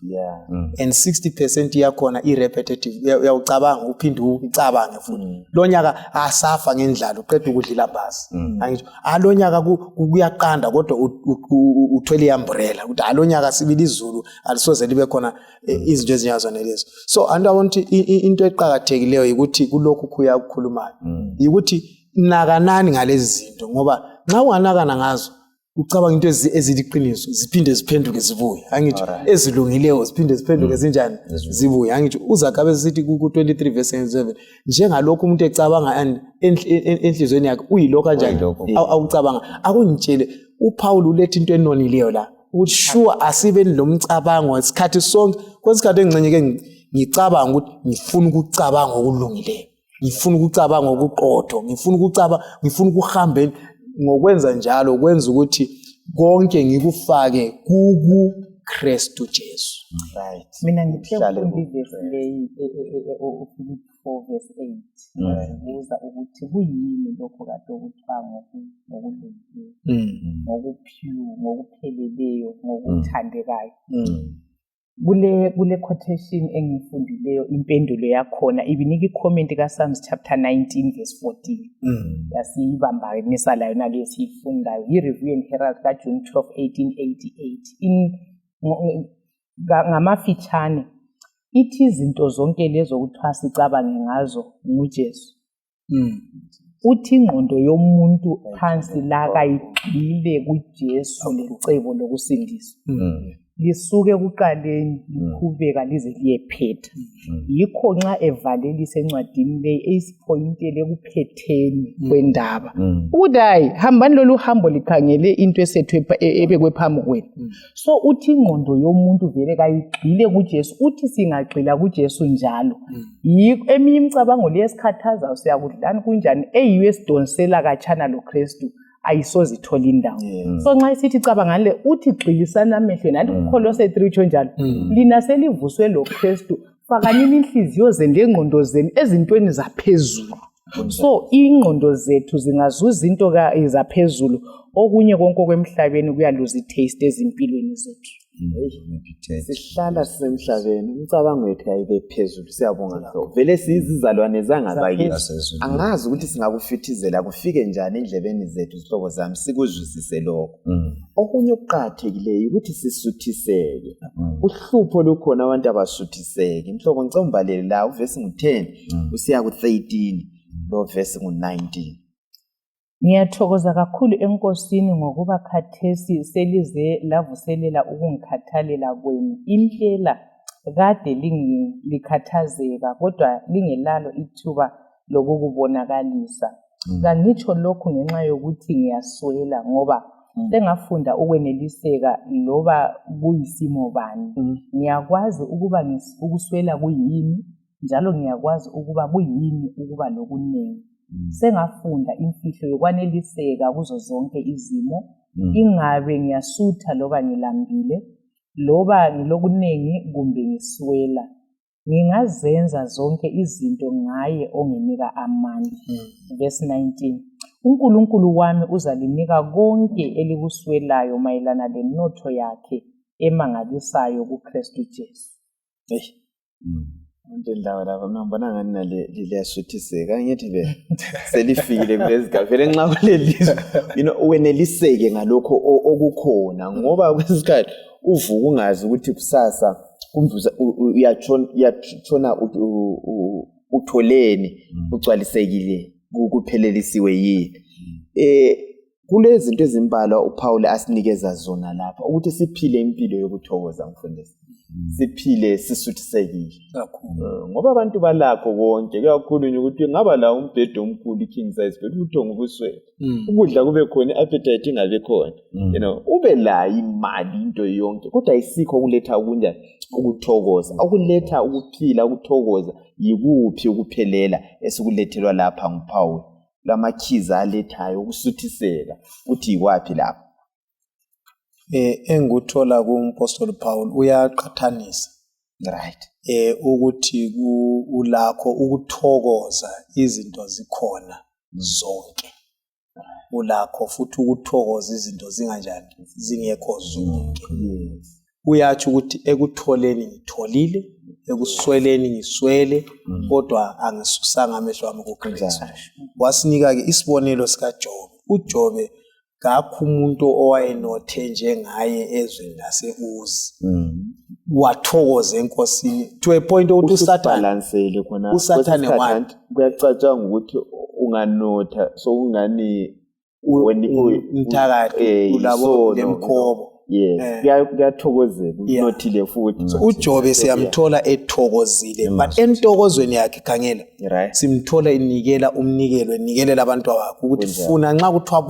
S4: and 60% yakhona i-repetitive. Uyawucabanga uphinde ucabange futhi, lo nyaka asafa ngendlala, uqeda ukudla ilambazi, angisho alo nyaka kuyaqanda kodwa uthwele i-umbrella, ukuthi alo nyaka sibili izulu alisoze libe khona, izinto ezinjengazona lezo. So anto yabona ukuthi into eqakathekileyo yikuthi kulokhu khuya akukhulumayo yikuthi nakanani ngalezi zinto, ngoba nxa unganakana ngazo ucabanga into eziliqiniso ziphinde ziphenduke zibuye, angithi ezilungileyo ziphinde ziphenduke zinjani zibuye. Angithi uZagabe sithi ku-23 verse 7, njengalokhu umuntu ecabanga enhliziyweni yakhe uyilokhu kanjani awucabanga. Akungitshele, uPaul uletha into enonileyo la ukuthi sure asibeni lo mcabango isikhathi sonke. Kwesikhathi engxenye ke ngicabanga ukuthi ngifuna ukucabanga okulungileyo, ngifuna ukucabanga okuqotho, ngifuna ukucabanga, ngifuna ukuhambe ngokwenza njalo, kwenza ukuthi konke ngikufake kuKristu Jesu.
S3: Mina ngithe ukufunda ivesi leyi, uFilipi 4 verse 8, ngazibuza ukuthi kuyini lokho kade okuthiwa ngokulungileyo, ngokupure, ngokupheleleyo, ngokuthandekayo. Kule quotation engiyifundileyo, impendulo yakhona ibinika i-comment ka-Psalms chapter 19 verse 14, yasiyibambanisa layo naleyo esiyifundayo, i-Review and Herald kaJune 12 1888. Ngamafitshane ithi izinto zonke lezo kuthiwa sicabange ngazo nguJesu. Uthi ingqondo yomuntu phansi la kayigxile kuJesu lecebo lokusindiswa, lisuke ekuqaleni liqhubeka lize liyephetha. Yikho nxa evalelisa encwadini leyi eyisiphoyintele ekuphetheni kwendaba ukuthi hayi, hambani lolu hambo likhangele into esethwe ebekwe phambi kwenu. So uthi ingqondo yomuntu vele kayigxile kuJesu. Uthi singagxila kuJesu njalo, yikho eminye imicabango leyo esikhathazayo, siyakudlani kunjani, eyiyo esidonsela katshana loKristu, ayisoze ithole indawo. So nxa isithi cabangani le, uthi gxilisani amehlo nanti kuKholose 3 utsho njalo, lina selivuswe loKristu, fakanini inhliziyo zenu lengqondo zenu ezintweni zaphezulu. So ingqondo zethu zingazuza into zaphezulu, okunye konke okwemhlabeni kuyaluza i-taste ezimpilweni zethu.
S1: Sihlala sisemhlabeni, imicabango yethu kayibe phezulu. Siyabonga hlobo, vele siyizizalwane zangabakithi. Angazi ukuthi singakufithizela kufike njani endlebeni zethu, zihlobo zami, sikuzwisise lokho. Okunye okuqakathekileyo ukuthi sisuthiseke. Uhlupho lukhona, abantu abasuthiseki. Mhlobo, ngicela umbalele la uvesi ngu-10 usiya ku-13, lo vesi ngu-19.
S3: Ngiyathokoza kakhulu eNkosini ngokuba khathesi selize lavuselela ukungikhathalela kwenu. Impela kade likhathazeka kodwa lingelalo ithuba lokukubonakalisa. Kangitsho lokhu ngenxa yokuthi ngiyaswela ngoba sengafunda ukweneliseka loba kuyisimo bani. Ngiyakwazi ukuba ukuswela kuyini njalo ngiyakwazi ukuba kuyini ukuba lokunengi. Sengafunda imfihlo yokwaneliseka kuzo zonke izimo, ingabe ngiyasutha loba ngilambile, loba ngilokunengi kumbe ngiswela. Ngingazenza zonke izinto ngaye onginika amandla. Verse 19. uNkulunkulu wami uzalinika konke elikuswelayo mayelana lenotho yakhe emangalisayo kuKristu Jesu.
S1: Umuntu endawo lapha mina ngibona ngani nale liyasuthiseka angithi vele selifikile kulezigaba vele nxa kulelizwe weneliseke ngalokho okukhona ngoba kwesikhathi uvuka ungazi ukuthi kusasa kumbe uyatshona utholeni, ugcwalisekile, kuphelelisiwe yini. Kulezinto ezimbalwa uPaul asinikeza zona lapha ukuthi siphile impilo yokuthokoza, mfundisi, siphile sisuthisekile
S4: kakhulu,
S1: ngoba abantu balakho konke. Kuyakhulunywa ukuthi ngaba la umbhedo omkhulu, i-king size bed, ubuthongo ubuswele, ukudla kube khona, i-appetite ingabe khona, ube layo imali, into yonke, kodwa ayisikho ukuletha okunjani ukuthokoza, okuletha ukuphila, ukuthokoza. Yikuphi ukuphelela esikulethelwa lapha nguPaul, lamakhiza alethayo ukusuthiseka, uthi yikwaphi lapho?
S4: Engikuthola kumpostoli Paul, uyaqhathanisa ukuthi ulakho ukuthokoza izinto zikhona zonke, ulakho futhi ukuthokoza izinto zinganjani, zingekho zonke. Uyatsho ukuthi ekutholeni ngitholile, ekusweleni ngiswele, kodwa angisusanga amehlo ami kuKristu. Wasinika-ke isibonelo sikaJobe. UJobe kakho umuntu owayenothe njengaye ezweni lase-Uzi. Wathokoza eNkosini to a point ukuthi uSathane
S1: Usibalansele khona.
S4: uSathane
S1: Kwesinye isikhathi
S4: wathi
S1: kuyacatshanga ukuthi unganotha sokungani
S4: umthakathi, ulabo
S1: yisono,
S4: lemkhobo.
S1: Yes, kuyathokozela unothile futhi.
S4: So uJobe siyamthola ethokozile, but entokozweni yakhe, khangela, simthola enikela umnikelo, enikelela abantu bakhe ukuthi
S1: Kunjalo.
S4: funa nxa kuthiwa